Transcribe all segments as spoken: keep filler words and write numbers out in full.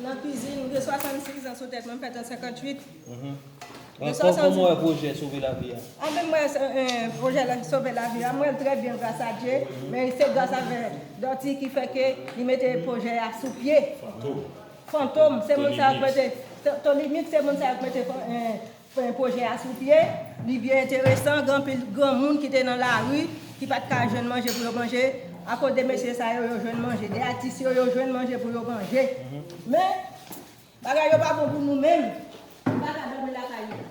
Nan kizin, m gen swasannsis an sou tèt mwen, m fèt an senkantuit. Mhm. Kòman w wè pwojè Sove Lavi a? Anben, mwen, pwojè Sove Lavi a, mwen, trè byen, gras a Dye, men se gras avè Dòti ki fè ke li mete pwojè a sou pye. Fantom, se moun sa yo k mete, Tony Mix, se moun sa yo k mete pwojè a sou pye, li byen enteresan, gen anpil granmoun ki te nan lari, ki pa t ka jwenn manje pou yo manje, akoz de mesye sa yo, yo jwenn manje, de atis yo, yo jwenn manje pou yo manje. Men, bagay yo pa bon pou nou menm, nou pa ka dòmi lakay nou.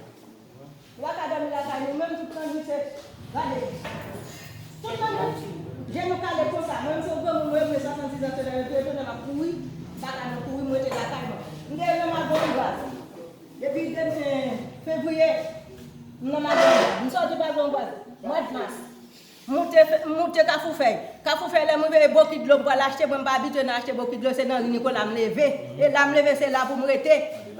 Nou pa ka dòmi lakay nou menm, tout lannwit se, gade, tout lannwit, je nou kale konsa, mwen menm se yon granmoun, mwen, mwen swasannsis an, se lè yo touye tounen m ap kouri, m pa ka nan kouri, m rete lakay mwen. M te nan Magombaz. Depi de, eh, fevriye, m nan Magombaz. M sòti Magombaz, mwa mas. M moute, m moute Kafou Fèy. Kafou Fèy, lè m rive, e bokit dlo m pral achte, mwen m pa abitye nan achte bokit dlo, se nan ri Nikola m leve. E la m leve, se la pou m rete.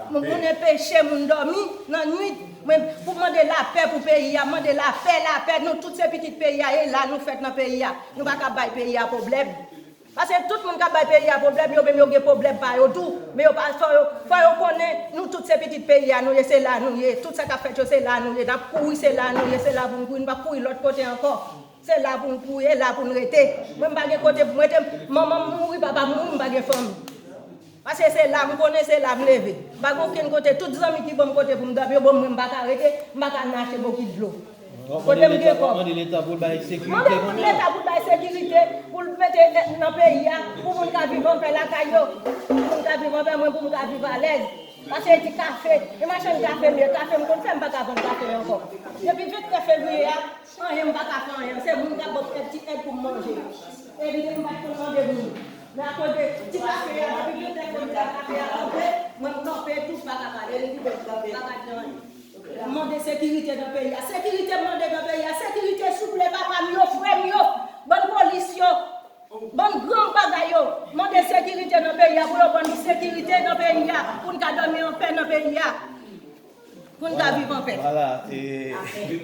Moun, moun anpeche moun dòmi nan nwit. Mwen, pou mande lapè pou peyi a, mande lapè, lapè. Nou tout se pitit peyi a, e la nou fèt nan peyi a. Nou pa ka bay peyi a pwoblèm. Paske tout moun k ap bay peyi a pwoblèm, yo menm yo gen pwoblèm pa yo tou. Men yo pa, fò yo, fò yo konnen, nou tout se pitit peyi a nou ye, se la nou ye. Tout sa k ap fèt yo, se la nou ye. N ap kouri, se la nou ye, se la pou n kouri, nou p ap kouri lòt kote ankò. Se la pou n kouri, e la pou n rete. Mwen, m pa gen kote pou m rete. Manman m mouri, papa m mouri, m pa gen fanmi. Paske se la m konnen, se la m leve. M pa gen okenn kote, tout zanmi ki ban m kote pou m dòmi, yo ban m, mwen, m pa ka rete, m pa ka nan achte bokit dlo. Kote m gen kòb. Mande Leta pou l bay sekirite. Mande pou Leta pou l bay sekirite, pou l mete nan peyi a, pou moun ka viv anpè lakay yo, pou moun ka viv anpè, mwen pou m ka viv alèz. Paske e ti kafe, e machann kafe m ye, kafe m konn fè, m pa ka vann kafe ankò. Depi venntwa fevriye a, anyen m pa ka fè anyen, se moun k ap ban m èd, ti èd pou m manje. Evite m pa t konn mande moun. Men akoz de ti kafe a, depi venntwa fevriye a, kafe a kanpe, mwen m kanpe tou, m pa ka pale, li di bon, m pa ka di anyen. Mande sekirite nan peyi a. Sekirite m mande nan peyi a. Sekirite, souple, papa m yo, frè m yo, bann polis yo, bann gran bagay yo. Mande sekirite nan peyi a pou yo ban nou sekirite nan peyi a. Pou n ka dòmi anpè nan peyi a. Pou n ka viv anpè. Vwala, e.